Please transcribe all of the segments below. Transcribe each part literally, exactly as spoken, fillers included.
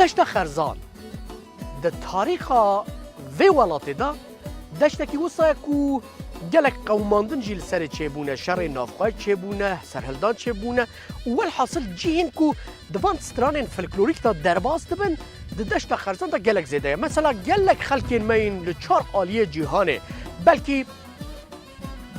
Deşta Xerzan di tarîxa vê welatê de deştekî wisa ye ku gelek qewimandin jî li serê çêbûne, şerê navxwe çêbûne, serhildan çêbûne û welhasil cihên ku di van stranên folklorîk de derbas dibin, di deşta Xerzan de gelek zêde ye. Mesela gelek xelkên me yên li çar aliyê cîhanê, belkî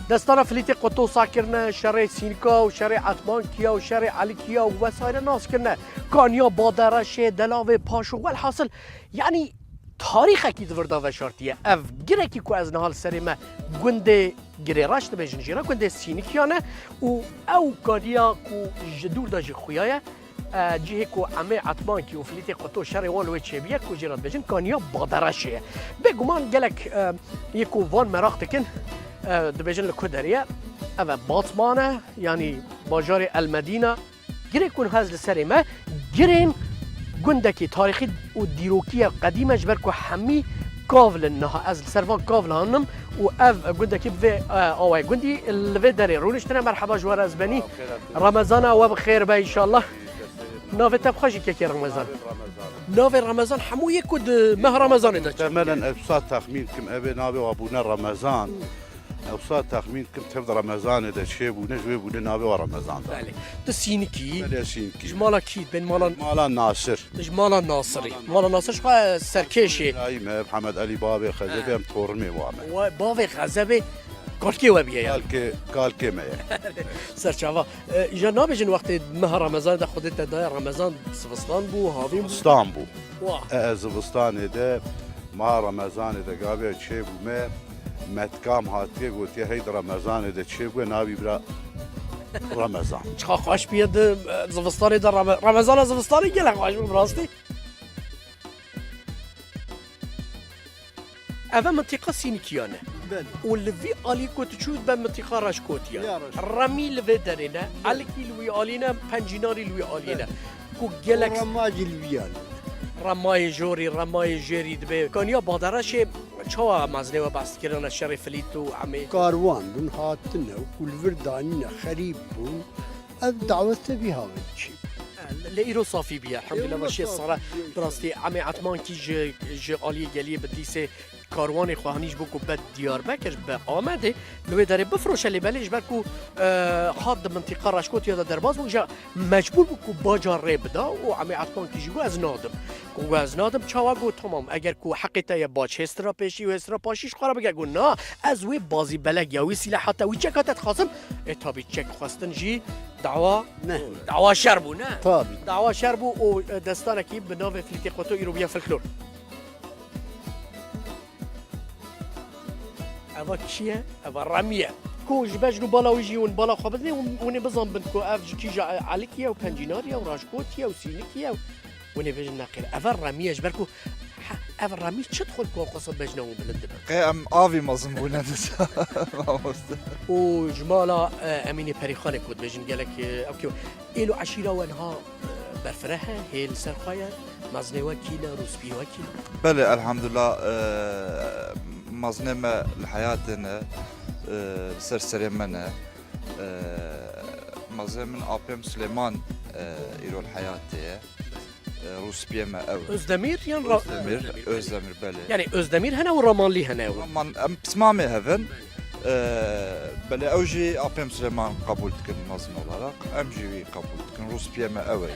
destana Filîtê Qutosa kirine, şerê Sînka û şerê Etmankiya û şerê Elikiya û vesaire nas kirine. Kaniya Badereşê, Delavê Paşo, welhasil, yanî tarîxekî di vir de veşartiye. Ev girekî ku ez niha li serê me gundê Girê Reş dibêjin jê re, gundê Sînikiyan e û ew kaniya ku ji dûr de jî xuya ye, e, cihê ku Emê Etmankî û Filîtê Quto şerê wan li wê çêbûye, ku jê re dibêjin kaniya Badereşê ye. Bêguman gelek, e, yê ku van meraq dikin, e, dibêjin li ku derê ye. Ev e Batman e, yanî bajarê El Medîna. Girê ku niha ez li serê me, girên gundekî tarîxî û dîrokî ye qedîm e, ji ber ku hemî kavl in niha. Ez li ser van kavlan im û ev gundekî bi vê, e, awayê gundî li vê derê rûniştine. Merheba ji we re ez benî. Remezana we bi xêr be înşallah. Navê te bi xwe jî kekê Remezan. Navê Remezan hemû yê ku di meha Remezanê de çêbûye. Temelen ez wisa texmîn dikim, ev ê navê wa bûne Remezan. Hmm. Ez wisa texmîn dikim, tev di Remezanê de çêbûne, ji wê bûne navê wa Remezan da. Belê. Tu Sînikî? Belê, Sînikî. Ji mala kî? Bên mala Mala Nasir. Ji mala Nasirî. Mala Nasir ji xwe serkêşê. Birayî me, Mihemed Elî bavê Xezebê, em tornê wan e. Wa bavê Xezebê kalkê we bûye ya? Kalkê, kalkê me ye. Serçava. E, îja nabêjin wextê meha Remezanê de Xwedê te daye Remezan zivistan bû, havîn bû? Zivistan bû. Wah. E, e, zivistanê de, meha Remezanê de gavê çêbûme, metkam hatiye gotiye hey di Remezanê de çêbûye, navî bira Remezan. Çiqa xweş bûye di, e, zivistanê de Reme-, Remezana zivistanê gelek xweş bû bi rastî. Ev e mintiqa Sînikiyan e. Belê. Û li vî alî ku tu çû be mintiqa Reşkotiya. Ya Reşkotiya. Remî li vê derê ne, Belê. Elikî li wî alî ne, Pencînarî li wî alî ne. Belê. Ku gelek Û Rema jî li vî alî. Remayê jorî, Remayê jêrî dibe. Kaniya Badereşê çawa mezinê we behs kirine şerê Filît û Emê? Karwan bûn, hatine û ku li vir danîne xerîb bûn. Ev dawete vî havê diçî. Lê îro safî bûye, elhamdulillah, Îro ve şêst sala safî bûye. Bi rastî Emê Etmankî ji, ji aliyê geliyê bi dîsê karwanê xwe hanî ji bo ku be Diyarbekir, be Amedê, li wê derê bifiroşe, lê belê ji ber ku, e, hat di mintiqa Reşkotiya de derbas bû, îja mecbûr bû ku baca rê bida û Emê Etmankî jî got, ez nadim. Ku got, ez nadim, çawa got, tamam, eger ku heqê te ye bac hêstra pêşî û hêstra paşî ji xwe re bige, got, na, ez wê bazî beleg ya wî sîleha te, wî çeka te dixwazim. Ê tabî çek xwestin jî dawa, Ne. dawa şer bû, ne? Tabî. Dawa şer bû û, e, destanekî bi navê Filîtê Quto îro bûye folklor. Eva kî ye? Eva Remî ye. Ku ji bejn û bala wî jî hûn bala xwe bidinê, hûn, hûn ê bizanbin ku ev ji kîja Elikî ye û Pencînarî ye û Raşkotî ye û Sînikî ye û hûn ê bêjin neqêre. Eva Remî ye, ji ber ku he-, ev Remî çi dixwe ku ew qisa bejna hûn bilind dibin? Qey em avî mezin bûne disa, mamoste. Û ji mala, e, Emînê Perîxanê ku dibêjin gelek, e, ew kê Êlo eşîra we niha, e, berfireh e, hê li ser xwe ye, mezinê we kî ne, rûspiyê we kî ne? Belê, elhamdulillah, e, mezinê me li heyatê ne, e, li ser serê me ne. E, mezinê min apê min Silêman, e, îro li heyatê ye. E, rûspiyê me ew e. Özdemir yan Ra-, Özdemir, Özdemir, belê. Özdemir, belê. Yani Özdemir hene û Ramanlî hene ew. Raman, em pismamê hev in. Belê. E, belê ew jî apê min Silêman qebûl dikin mezin olarak. Em jî wî qebûl dikin. Rûspiyê me ew e.